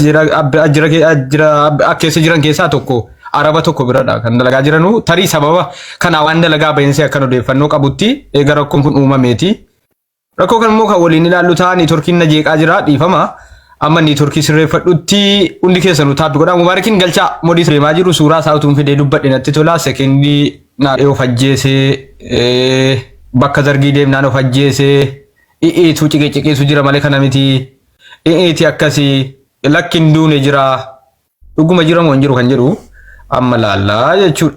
Jira keessa jiran keessaa tokko Araba tokko biradha kan dalagaa jiranu tarii sababa kanaa waan dalagaa bahinsee akkan odeeffannoo qabutti eega rakkoon kun uumameeti. Rakkoo kan immoo kan waliin ilaallu ta'a niitworkiin na jeeqaa jira dhiifama. Amma niitworkii sirreeffadhutti hundi keessanuu taappi godhaa. Mubaarakiin galchaa modii deemaa jiru suuraa isaa utuun fidee dubbadhe natti tola sekendii na of ajjeesee bakka zargii deemnaan of ajjeesee i'eetu ciqee ciqeetu jira malee kana miti i'eeti akkasii lakki hin duune jira dhuguma jira moo hin jiru kan jedhu amma laallaa jechuudha.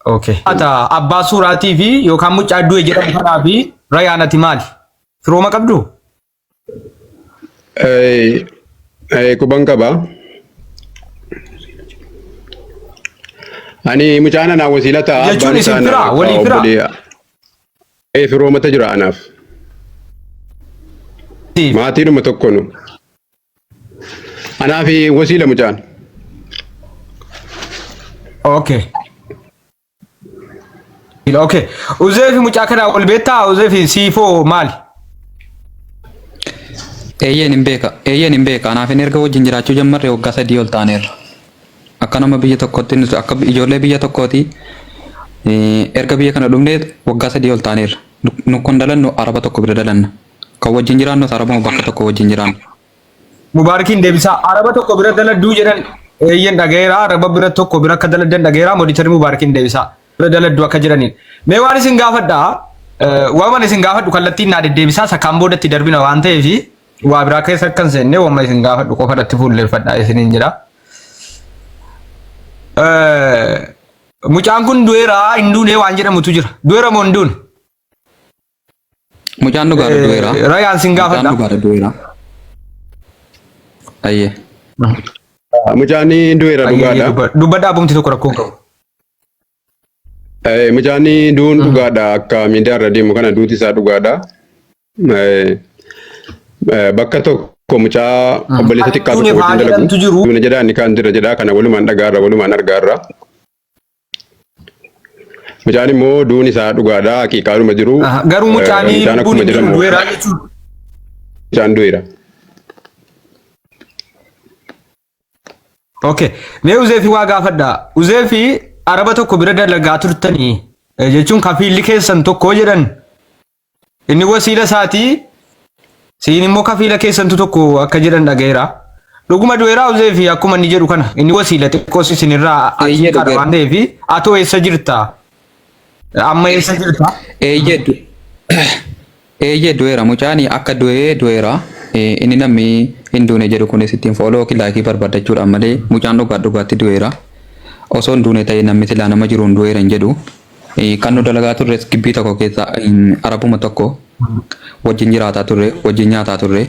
Okay. Ata abbaa suuraatii fi yookaan mucaa du'e jedhamu kanaa fi rayaan ati maali? Firooma qabdu? Quban qaba. Ani mucaan anaa wasiila ta'a. Jechuun Abbaan isin isaa firaa? anaa Walii firaa? obbolee. Firoomata jira anaaf. Maatiidhuma tokko nu. Anaa fi wasiila mucaan. Okay. Okay. Uzeefi mucaa kanaa wal beektaa? Uzeefi siifoo maali? Eeyyeen hin beeka. Eeyyeen hin beeka. Anaaf inni erga wajjin jiraachuu jammarre waggaa 3 ol taaneerra. Akka nama biyya tokkotti nuti akka ijoollee biyya tokkooti erga biyya kana dhufnee waggaa 3 ol taaneerra. Nu kun dalannu Araba tokko bira dalanna. Kan wajjin jiraannus Arabuma bakka tokko wajjin jiraanna. Mubaarakiin deebisaa. Araba tokko bira daladduu jedhan eeyyen dhagayeera. Araba bira tokko bira akka daladdan dhagayeera. Moditari Mubaarakiin deebisaa. Bira daladduu akka jedhaniin. Mee waan isin gaafadha. Waan isin gaafadhu kallattiin naa deddeebisaa sakkaan boodatti darbina waan ta'eef waa biraa keessa akka hin seenne waan isin gaafadhu qofa irratti fuulleeffadha isiniin jedha. Mucaan kun du'eera hin duune waan jedhamutu jira. Du'eera moo hin duune? Mucaan dhugaadha du'eera. Rayaan sin Mucaan gaafadha. dhugaadha du'eera. Ayyee. Mucaan du'eera dhugaadha. Dubbadhaa abumti tokko rakkoo hin qabu. Mucaan du'uun dhugaadha akka miidiyaa irra deemu kana duuti isaa dhugaadha. Bakka tokko mucaa obboleessa xiqqaa Duune tokko fa'aa wajjin dalagu. jedhamtu jiru. Duune jedhaa inni kaan jira jedhaa kana walumaan dhagaarra walumaan argaarra. Mucaan immoo duun isaa dhugaadha haqiiqaadhuma jiru. Garuu mucaan Mucaan lubbuun akkuma hin jiru jedhamu du'eera jechuudha. mucaan du'eera. Okay. Mee Uzeefi waa gaafadha. Uzeefi Araba tokko bira dalagaa turtanii jechuun kafiilli keessan tokko jedhan. Inni wasiila isaatii siin immoo kafiila keessantu tokko akka jedhan dhagayeera. Dhuguma du'eera Uzeefi akkuma inni jedhu kana. Inni wasiila xiqqoos isinirraa Eeyyee achi qara dhugeera. waan ta'eef atoo eessa jirta? Amma eessa jirta? Eeyyee du- Eeyyee du'eera mucaan akka du'ee du'eera. Inni namni hin duune jedhu kunis ittiin fooloo yookiin laayikii barbaaddachuudhaan malee mucaan dhugaa dhugaatti du'eera. Osoo hin duune ta'e namni silaa nama jiruun du'eera hin jedhu. Kan nu dalagaa turres gibbii tokko keessa Arabuma tokko wajjin jiraataa turre wajjin nyaataa turre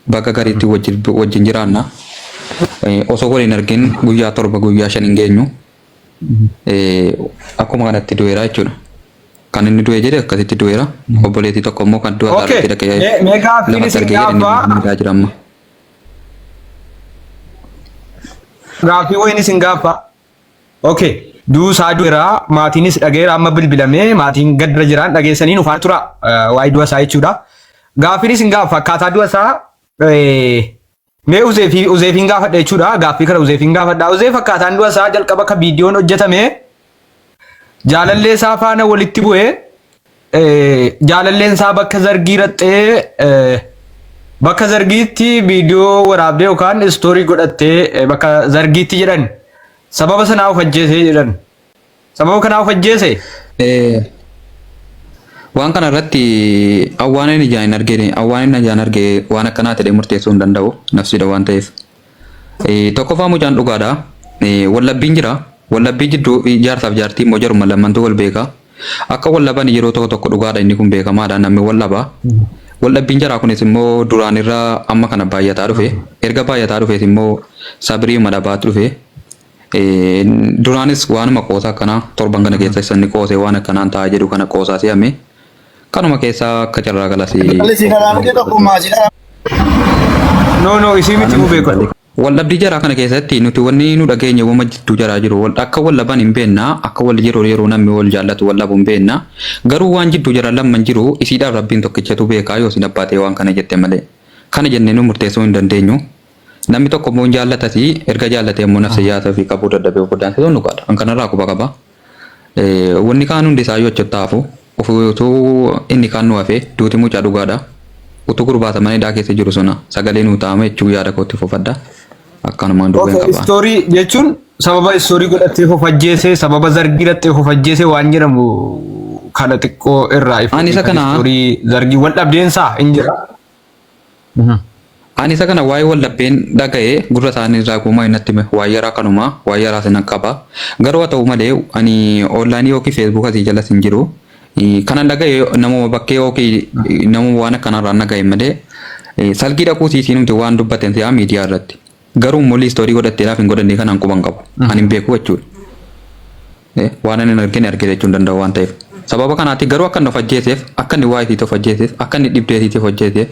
bakka gariitti wajjin jiraanna. Osoo waliin argin guyyaa 7 guyyaa 5 hin geenyu. Akkuma kanatti du'eera jechuudha. Kan inni du'e jedhe akkasitti du'eera. Obboleettii tokko immoo kan du'a isaa Okay. irratti dhaqee Mee gaaffiin lafatti isin argee jedhe inni gaaffaa miidhaa jira amma. Gaaffii wayiin isin gaaffaa. Okay. Duusaa du'eera maatiinis dhageera amma bilbilamee maatiin gaddara jiraan dhageessanii nufaa tura waa'ee du'a isaa jechuudha. Gaaffiin isin gaaffa akkaataa du'a isaa mee Uzeefii Uzeefiin gaafadha jechuudha. Gaaffii kana Uzeefiin gaafadha. Uzeef akkaataan du'a isaa jalqaba akka viidiyoon hojjetame jaalallee isaa faana walitti bu'ee jaalalleen isaa bakka zargii raxxee bakka zargiitti viidiyoo waraabdee yookaan istoorii godhattee bakka zargiitti jedhan sababa sanaa of ajjeesee jedhan. Sababa kanaa of ajjeese? Waan kana irratti awwaan inni ijaan hin argine awwaan inni ijaan arge waan akkanaa ta'e murteessuu hin danda'u nafsiidha waan ta'eef. Tokkoffaa mucaan dhugaadha. Wallabbiin jira. Wallabbii jidduu jaarsaaf jaartii immoo jaruma lammantu wal beeka. Akka wal dhaban yeroo tokko tokko dhugaadha inni kun beekamaadha namni wal dhaba. Wal dhabbiin jaraa kunis immoo duraan irra amma kana baay'ataa dhufe. Erga baay'ataa dhufees immoo sabriima dhabaatu dhufe. Duraanis waanuma qoosaa akkanaa torban kana keessa isa inni qoosee waan akkanaan ta'a jedhu kana qoosaa si'ame. Kanuma keessaa akka carraa galas Intalli si dhalaamte tokkummaa si dhalaamte. No no isii miti mubee kun. Waldhabbii jaraa kana keessatti nuti wanni nu dhageenye wama jidduu jaraa jiru wal akka wal dhaban hin beenna akka wal yeroo yeroo namni wal jaallatu wal dhabu hin beenna garuu waan jidduu jara lamman jiru isiidhaaf rabbiin tokkichatu beekaa yoo isin abbaa ta'e waan kana jette malee kana jennee nu murteessuu hin dandeenyu. Namni tokko immoo hin jaallatasi erga jaallatee immoo nafsa yaasa fi qabuu dadhabee of godaansa sun dhugaadha. An kanarraa quba qaba. Wanni kaan hundi isaa yoo achitti hafu utuu inni kaan nu hafe duuti mucaa dhugaadha. Utuu gurbaata mana hidhaa keessa jiru suna sagalee nuu ta'ama jechuu yaada kootti fufadha. Akkanumaan dubbeen Okay, qaba. story jechuun sababa story godhattee of ajjeese, sababa zargii hidhattee of ajjeese waan jedhamu kana xiqqoo irraa ifa. Ani isa kana Story zargii wal dhabdeensaa hin jira. Ani isa kana waa'ee wal dhabbeen dhaga'ee gurra isaanii irraa guumaa natti hime waa'ee yaraa kanuma waa'ee yaraa sana qaba. Garuu haa ta'u malee ani onlaayinii yookiin feesbuuka asii jalas hin jiru. Kanan dhaga'e namuma bakkee yookiin namuma waan akkanarraa dhaga'e malee salgii dhaquu siisiinumti waan dubbateen si'aa miidiyaa irratti. Garuu immoo istoorii godhatteedhaaf hin godhanne kanaan quban qabu. Ani hin beeku jechuudha. Waan ani hin argine argite jechuun danda'u waan ta'eef. Sababa kanaatti garuu akka inni of ajjeeseef, akka inni waa isiitti of ajjeeseef, akka inni dhibdee isiitti of ajjeeseef,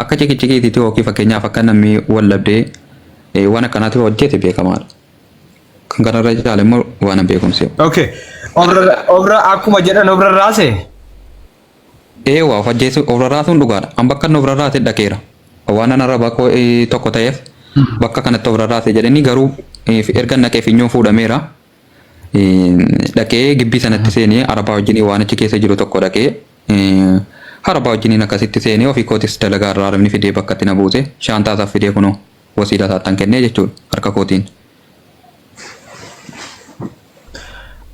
akka ciqiciqii isiitti yookiin fakkeenyaaf akka namni wal dhabdee waan akkanaatti of ajjeese beekamaadha. Kan kanarra caale immoo waan hin beekumsi. Okay. Obra akkuma jedhan obra raase. Eewwa of ajjeesu of rarraasuun dhugaadha. An bakka inni of rarraase dhaqeera. Waan an arraba koo tokko ta'eef bakka kanatti of rarraase jedhanii garuu erga naqee finyoon fuudhameera. Dhaqee gibbii sanatti seenee arabaa wajjin waan achi keessa jiru tokko dhaqee arabaa wajjiniin akkasitti seenee ofii kootis dalagaa irraa arabni fidee bakka itti na buuse shaantaa isaa fidee kunoo wasiila isaattan kennee jechuudha harka kootiin.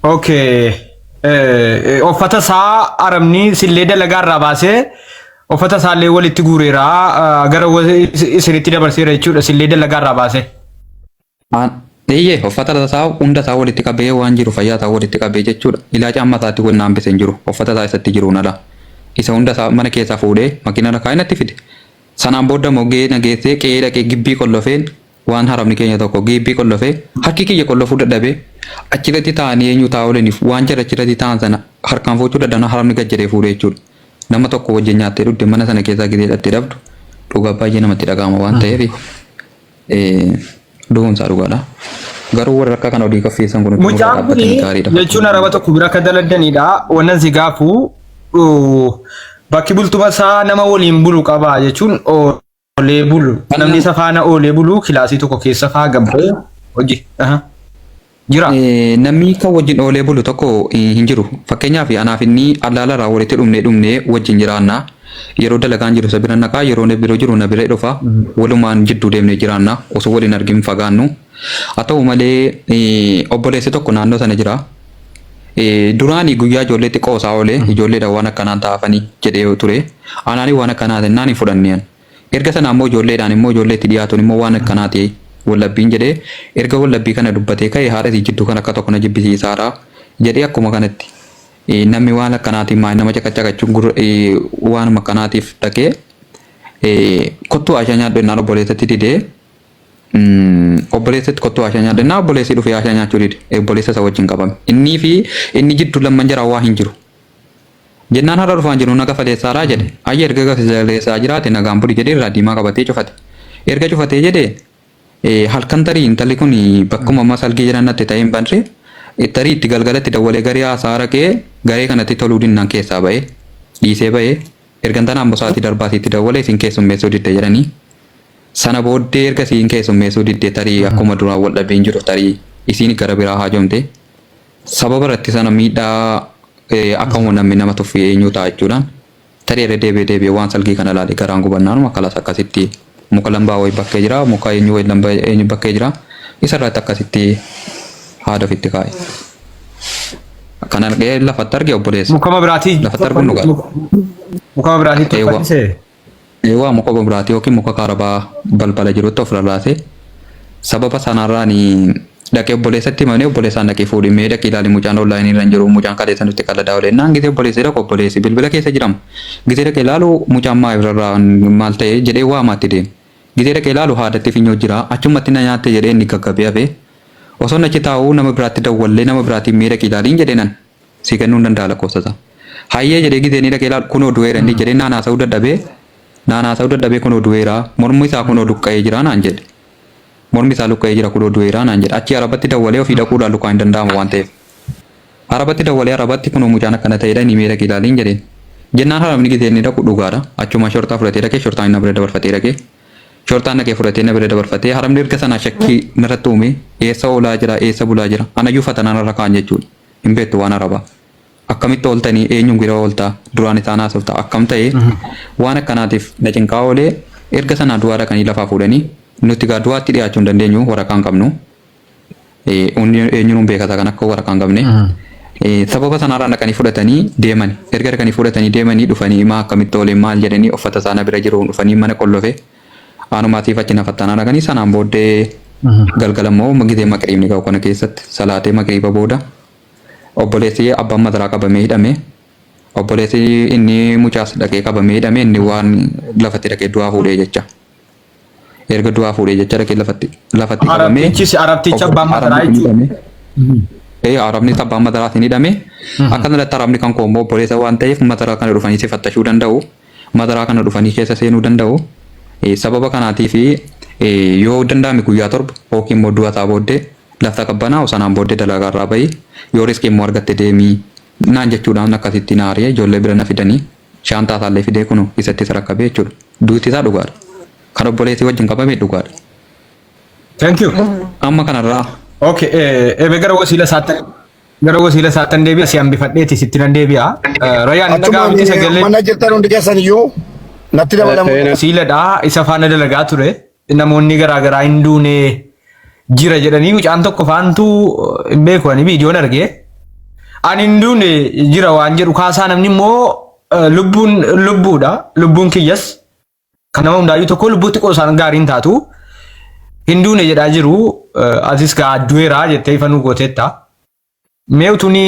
Okay. Uffata isaa arabni sillee dalagaa irraa baasee uffata isaallee walitti guureera gara isinitti dabarseera jechuudha sillee dalagaa irraa baasee. Eeyyee uffata isaa hunda isaa walitti qabee waan jiru fayyaa isaa walitti qabee jechuudha. Ilaaca amma isaatti wanna hambise hin jiru. Uffata isaa isatti jiruun ala. Isa hunda isaa mana keessaa fuudhee makiina irra kaa'ee natti fide. Sanaan booda moggee na geessee qe'ee dhaqee gibbii qollofeen waan haramni keenya tokko gibbii qollofee harki kiyya qollofuu dadhabee achirratti taa'anii eenyu taa'uu olaniif waan jara achirratti taa'an sana harkaan fuuchuu dadhabna haramni gad jedhee fuudhee jechuudha. Nama tokko wajjin nyaattee dhugde mana sana keessaa gizee hidhattee dhabdu dhugaa baay'ee namatti dhaga'ama waan ta'eef du'uun isaa dhugaadha. Garuu warra akka kana olii kaffiisan kun utuu nurraa Mucaan kuni dhaabbatanii gaariidha. jechuun araba tokko bira akka daladdanidha. Wannan si gaafu bakki bultuma isaa nama waliin bulu qaba jechuun oolee bulu. Namni isa faana oolee bulu kilaasii tokko keessa faa gabbee hojii. Jira. Namni kan wajjin oolee bulu tokko hin jiru. Fakkeenyaaf anaaf inni allaala irraa walitti dhumnee dhumnee wajjin jiraanna. Yeroo dalagaan jiru isa bira naqaa, yeroo na bira jiru na bira dhufa. Walumaan jidduu deemnee jiraanna. Osoo waliin argin fagaannu. Haa ta'u malee obboleessi tokko naannoo sana jira. Duraanii guyyaa ijoolleetti qoosaa oolee ijoolleedhaan waan akkanaan taa'afanii jedhee ture. Anaanii waan akkanaa ta'e naan hin fudhanneen. Erga sana ammoo ijoolleedhaan immoo ijoolleetti dhiyaatuun immoo waan akkanaa ta'e wallabbiin jedhee erga wallabbii kana dubbatee ka'e haadha isii jidduu kan akka tokko na jibbisiisaadha jedhee akkuma kanatti namni waan akkanaatiin maal nama caqacaqachuun waanuma akkanaatiif dhaqee kottuu ashaa nyaadhu jennaan obboleessatti didee obboleessatti kottuu ashaa nyaadhu jennaan obboleessi dhufee ashaa nyaachuu dide obboleessa isa wajjin qabame innii fi inni jidduu lamman jara waa hin jiru. Jennaan har'a dhufaan jiru naga faleessaaraa jedhe. Ayya erga gafaleessaa jiraate nagaan buli jedhee irraa diimaa qabatee cufate. Erga cufatee jedhe halkan tarii intalli kun bakkuma amma salgii jedhan natti ta'ee hin banre tarii itti galgalatti dawwalee garee haasaa raqee garee kanatti toluu dinnaan keessaa ba'ee dhiisee ba'ee erga intalaa ammoo sa'aatii darbaatiitti dawwalee isin keessummeessuu didde jedhanii sana booddee erga isin keessummeessuu didde tarii akkuma duraan wal dhabeen jiru tarii isiin gara biraa haajomte sababa irratti sana miidhaa akkuma namni nama tuffii eenyu ta'a jechuudhaan tarii irra deebi'ee deebi'ee waan salgii kana ilaale garaan gubannaanuma akkalas akkasitti muka lambaa wayii bakkee jira muka eenyu wayii lambaa eenyu bakkee jira isa irratti akkasitti haada ofitti kaa'e. Kan argee lafatti arge obboleessa. Mukama biraatii. Lafatti arguun dhugaadha. Mukama biraatii Eewwa. tolfatise. Eewwa muka biraatii yookiin muka kaarabaa balbala jirutti of rarraase sababa sanarraan dhaqee obboleessatti himanii obboleessaan dhaqee fuudhi mee dhaqee ilaali mucaan onlaayinii irra hin jiru mucaan kaleessa nutti qalladaa oole naan gisee obboleessi dhaqu obboleessi bilbila keessa jirama gisee dhaqee ilaalu mucaan maa irraa maal ta'e jedhee waamaatti deema gisee dhaqee ilaalu haadatti finyoo jira achumatti na nyaatte jedhee inni gaggabee hafe osoo achi taa'uu nama biraatti dawwallee nama biraatiin mee dhaqee ilaaliin jedhee nan si kennuu hin danda'a lakkoofsa isaa. Hayyee jedhee gisee inni dhaqee ilaalu kunoo du'eera inni jedhee naan haasa'uu dadhabee naan haasa'uu dadhabee kunoo du'eera mormi isaa kunoo luqqa'ee jira naan jedhe. Mormi isaa luqqa'ee jira kunoo du'eera naan jedhe. Achii arabatti dawwalee ofii dhaquudhaan lukaan hin danda'amu waan ta'eef. Arabatti dawwalee arabatti kunoo mucaan akkana ta'edha inni mee dhaqee ilaaliin jedheen. Jennaan harabni gisee inni dhaqu dhugaadha. Achuma shortaa fudhatee dhaqee shortaa inni bira dabarfatee dhaqee. Shorxaan dhaqee fudhatee na bira dabarfatee haramni erga sanaa shakkii narratti uume eessa oolaa jira eessa bulaa jira anayyuu fatanaa narra kaa'an jechuudha. Hin beektu waan arabaa. Akkamitti ooltanii eenyuun bira ooltaa duraan isaan haasofta akkam ta'e waan akkanaatiif na cinqaa oolee erga sanaa du'aa dhaqanii lafaa fuudhanii nuti gaa du'aatti dhiyaachuu hin dandeenyu waraqaa hin qabnu. Eenyuun beekata kan akka waraqaa hin qabne. Sababa sanarraan dhaqanii fudhatanii deeman. Erga dhaqanii fudhatanii deemanii dhufanii maa akkamitti oolee maal jedhanii uffata isaanii bira jiru dhufanii mana qollofe. Anumaatiif achi nafattanaa dhaqanii sanaan booddee galgala immoo gizee maqriibni ga'u kana keessatti salaatee maqriiba booda obboleessi abbaan madaraa qabamee hidhame. Obboleessi inni mucaas dhaqee qabamee hidhame inni waan lafatti dhaqee du'aa fuudhee jecha. Erga du'aa fuudhee jecha dhaqee lafatti qabamee. Arabtichis arabticha abbaan madaraa jechuudha. Ee arabni abbaan madaraatiin hidhame. Akkanumatti arabni kan koo immoo obboleessa waan ta'eef madaraa kana dhufanii si fattashuu danda'u. Madaraa kana dhufanii keessa seenuu danda'u. Sababa kanaatiif yoo danda'ame guyyaa 7 yookiin immoo du'a isaa booddee lafta qabbanaa'u sanaan booddee dalagaa irraa bahi yoo riskii immoo argatte deemii naan jechuudhaan akkasitti na ari'ee ijoollee bira na fidanii shaantaa isaallee fidee kunu isatti isa rakkabee jechuudha. Duuti isaa dhugaadha. Kan obboleessi wajjin qabame dhugaadha. Thank you. Amma kanarraa Okay, ebe gara wasiila isaattan deebi'a si hambifadheeti sitti nan deebi'a. Rayyaan hin Achuma dhaga'amti sagalee mana jirtan hundi keessan iyyuu natti dabalamu. Wasiiladha isa faana dalagaa ture. Namoonni garaa garaa hin duune jira jedhanii mucaan tokko faantu hin beeku ani viidiyoon argee. Ani hin duune jira waan jedhu kaasaa namni immoo lubbuun lubbuudha. Lubbuun kiyyas kan nama hundaayyuu tokko lubbuu xiqqoo isaan gaariin taatu. Hin duune jedhaa jiru atis gaa du'eera jettee ifa nu gooteetta. Mee utuni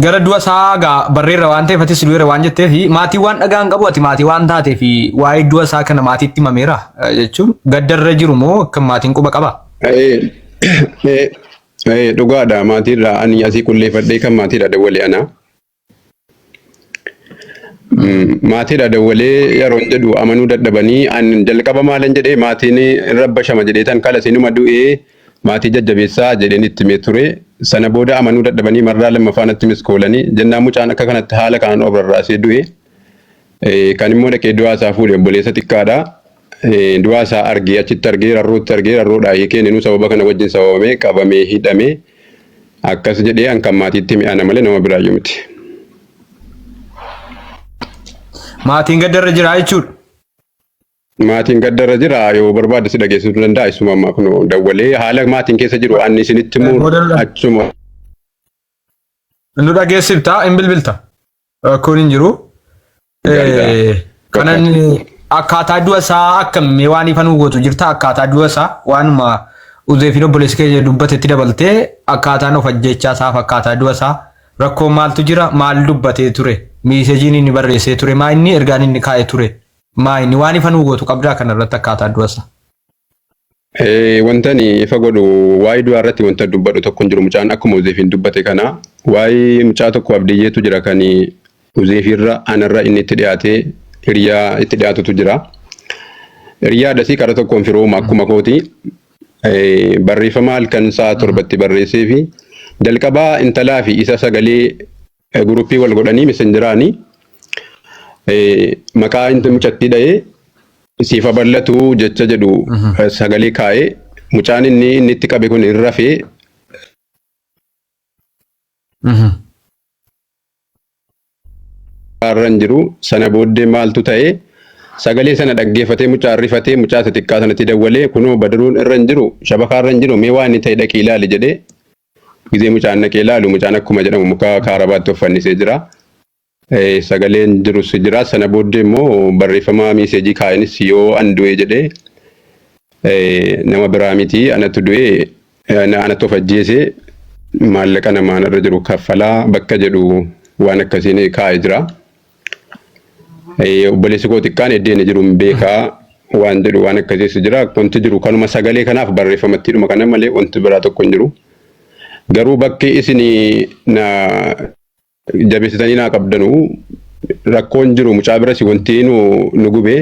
gara du'a isaa gaa barreerra waan ta'eef atis du'eera waan jetteef maatii waan dhagaan qabu ati maatii waan taateef waa'ee du'a isaa kana maatiitti himameera jechuun gaddarra jiru moo akka maatiin quba qaba? Dhugaadha maatiirraa ani asii qulleeffadhee kan maatiidha dawwalee ana. Maatiidha dawwalee yeroon jedhu amanuu dadhabanii an jalqaba maalan jedhee maatiin rabbashama jedhee tan kala sinuma du'ee maatii jajjabeessaa jedheen itti himee ture. Sana booda amanuu dadhabanii marraa lammaffaa natti miskoolanii jennaan mucaan akka kanatti haala kanaan of rarraasee du'e. Kan immoo dhaqee du'aa isaa fuudhe obboleessa xiqqaadha. Du'aa isaa argee achitti argee rarrootti argee rarroodhaa hiikee inni sababa kana wajjin sababamee qabamee hidhamee akkas jedhee an kan maatiitti hime ana malee nama biraayyuu miti. Maatiin gaddarra jira jechuudha. Maatiin gaddarra jira yoo barbaade si dhageessisuu danda'a isuma ammaa kun dawwalee haala maatiin keessa jiru ani isinitti himu achuma. Nu dhageessifta hin bilbilta. Rakkoon hin jiru. Kanan akkaataa du'a isaa akkam waan ifa nu gootu jirta akkaataa du'a isaa waanuma Uzeefiin obboleessi keenya dubbatetti dabaltee akkaataan of ajjechaa isaaf akkaataa du'a isaa rakkoo maaltu jira maal dubbatee ture messageiin inni barreessee ture maa inni ergaan inni kaa'ee ture maa inni waan ifa nu gootu qabdaa kanarratti akkaataa du'a isaa. Wanta ani ifa godhu waa'ee du'aa irratti wanta dubbadhu tokko hin jiru mucaan akkuma Uzeefiin dubbate kana waa'ee mucaa tokko Abdiyyeetu jira kan Uzeefiirra anarra inni itti dhiyaatee hiriyaa itti dhiyaatutu jira. Hiriyaa dasii karaa tokkoon firooma akkuma kooti. Barreeffama halkan sa'a 7tti barreessee fi jalqabaa intalaa fi isa sagalee groupii wal godhanii messengeraanii maqaa inti mucattii dha'ee siifa bal'atu jecha jedhu sagalee kaa'ee mucaan inni itti qabe kun irra rafee irra hin jiru. Sana booddee maaltu ta'e? Sagalee sana dhaggeeffatee mucaan rifatee mucaa isa xiqqaa sanatti dawwalee kunoo Badaruun irra hin jiru, shabakaa irra hin jiru, mee waan inni ta'e dhaqii ilaali jedhee gizee mucaan dhaqee ilaalu mucaan akkuma jedhamu muka kaarabaatti of fannisee jira. Sagaleen jirus jira. Sana booddee immoo barreeffama messageii kaa'enis yoo an du'e jedhee nama biraa miti anatu du'e anatu of ajjeese maallaqa namaan irra jiru kaffalaa bakka jedhu waan akkasiin kaa'ee jira. Obboleessi koo xiqqaan eddeen jiru hin beekaa waan jedhu waan akkasiis jira. Wanti jiru kanuma sagalee kanaaf barreeffamatti dhuma kana malee wanti biraa tokko hin jiru. Garuu bakki isin na jabeessitanii naa qabdanu rakkoon jiru mucaa biras wanti nu gube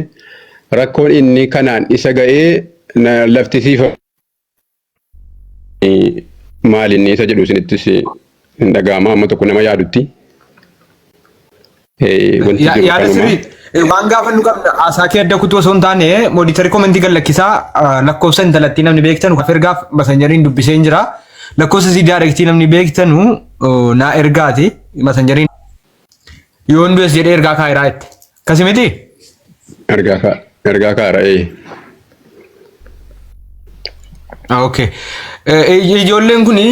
rakkoon inni kanaan isa ga'ee lafti siifa maal inni isa jedhu isinittis hin dhaga'ama amma tokko nama yaadutti. Wanti jiru Yaada kanuma. sirrii. Waan gaafannu qabna haasaa kee adda kutuu osoo hin taane moderator comment gad lakkisaa lakkoofsa intalattii namni beektanu kaf ergaaf Messengeriin dubbisee hin jira. Lakkoofsa isii direct namni beektanu naa ergaati Messengeriin yoon du'es jedhee ergaa kaayiraa itti. Akkasi miti? Ergaa kaara ee. Okay. Ijoolleen kuni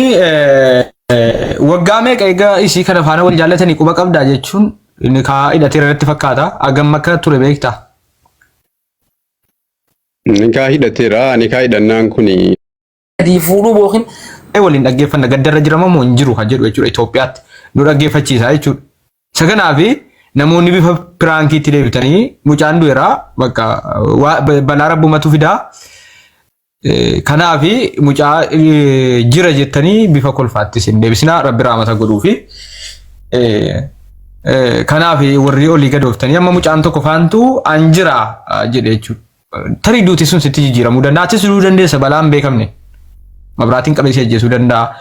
waggaa meeqa egaa isii kana faana wal jaallatanii quba qabdaa jechuun inni kaa hidhateera irratti fakkaata. Hagam akka ture beektaa? Nikaa hidhateera. Nikaa hidhannaan kuni Sadii fuudhuu yookiin Waliin dhaggeeffanna gaddarra jirama moo hin jiru kan jedhu jechuudha Itoophiyaatti nu dhaggeeffachiisa jechuudha. Isa kanaaf namoonni bifa prankiitti deebitanii mucaan du'eera bakka balaa rabbumatu fidaa. Kanaaf mucaa jira jettanii bifa kolfaatti isin deebisinaa rabbi raamata godhuufi. Kanaaf warri olii gad ooftanii amma mucaan tokko faantu an jira jedhe jechuudha. Tarii duuti sun sitti jijjiiramuu danda'a. Atis du'uu dandeessa balaan beekamne. Mabraatiin qabee si ajjeesuu danda'a.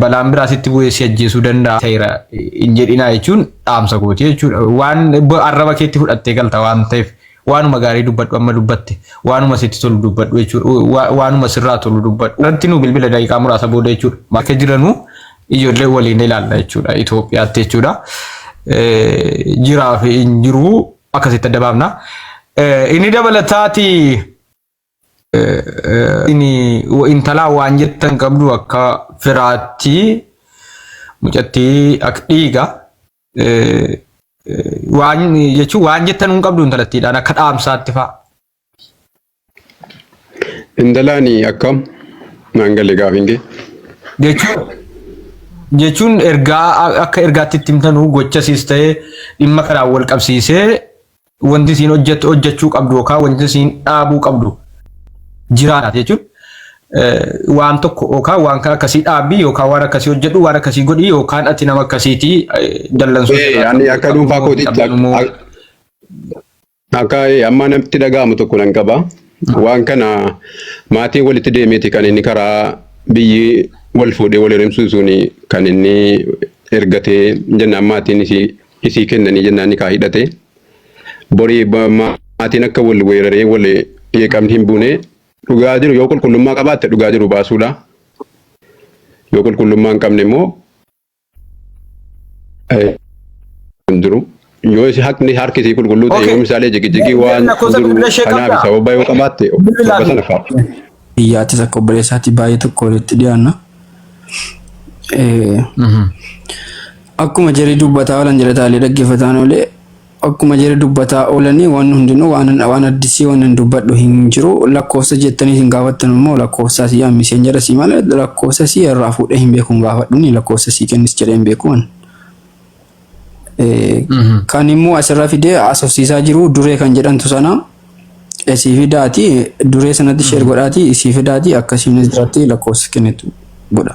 Balaan biraa sitti bu'ee si ajjeesuu danda'a. Ta'eera hin jedhinaa jechuun dhaamsa kooti jechuudha. Waan arraba keetti fudhattee galta waan ta'eef waanuma gaarii dubbadhu amma dubbatte waanuma sitti tolu dubbadhu jechuudha. Waanuma sirraa tolu dubbadhu. Irratti nu bilbila daqiiqaa muraasa booda jechuudha. Bakka jiranuu ijoollee waliin ilaalla jechuudha. Itoophiyaatti jechuudha. Jiraa fi hin jiruu akkasitti adda baafna. Inni dabalataati inni intalaa waan jettan qabdu akka firaatti mucattii akka dhiiga waan jechuun waan jettan hin qabdu intalattiidhaan akka dhaamsaatti fa'a. Intalaani akkam naan galle gaafiin kee. Jechuun ergaa akka ergaatti itti himtanuu gochasiis ta'ee dhimma kanaan wal qabsiisee wanti isiin hojjettu hojjechuu qabdu yookaan wanti isiin dhaabuu qabdu jiraata jechuun waan tokko yookaan waan akkasii dhaabbii yookaan waan akkasii hojjedhu waan akkasii godhi yookaan ati nama akkasiitii dallansuu Ani akka dhuunfaa kootiitti akka amma namatti dhaga'amu tokko nan qaba. Waan kana maatiin walitti deemeeti kan inni karaa biyyi wal fuudhee wal heerumsiisu suni kan inni ergatee jennaan maatiin isii kennanii jennaan ni kaa hidhate. Borii maatiin akka wal weeraree wal yeeqamni hin buune dhugaa jiru yoo qulqullummaa qabaatte dhugaa jiru baasuudha. Yoo qulqullummaa hin qabne immoo hin jiru. Yoo isi haqni harki isii qulqulluu ta'e yoo misaalee jigijigii waan Lakkoofsa jiru bilbila ishee kanaaf qabdaa? Sababa yoo qabaatte Bilbilaa sababa sana fa'a. Biyyaattis akka obboleessaatti baay'ee tokko walitti dhiyaanna. Akkuma jarri dubbataa oolan jala taalee dhaggeeffataan oolee akkuma jarri dubbataa oolanii waan hundinuu waan addisii waan hin dubbadhu hin jiru. Lakkoofsa jettanii hin gaafattan immoo lakkoofsa sii hammiseen jedha sii malee lakkoofsa sii irraa fuudhee hin beeku hin gaafadhuuni lakkoofsa sii kennis jedhee hin beeku. Kan immoo asirra fidee asofsiisaa jiru duree kan jedhamtu sana isii fidaati duree sanatti share godhaati isii fidaati akkasiinis biratti lakkoofsa kennitu godha.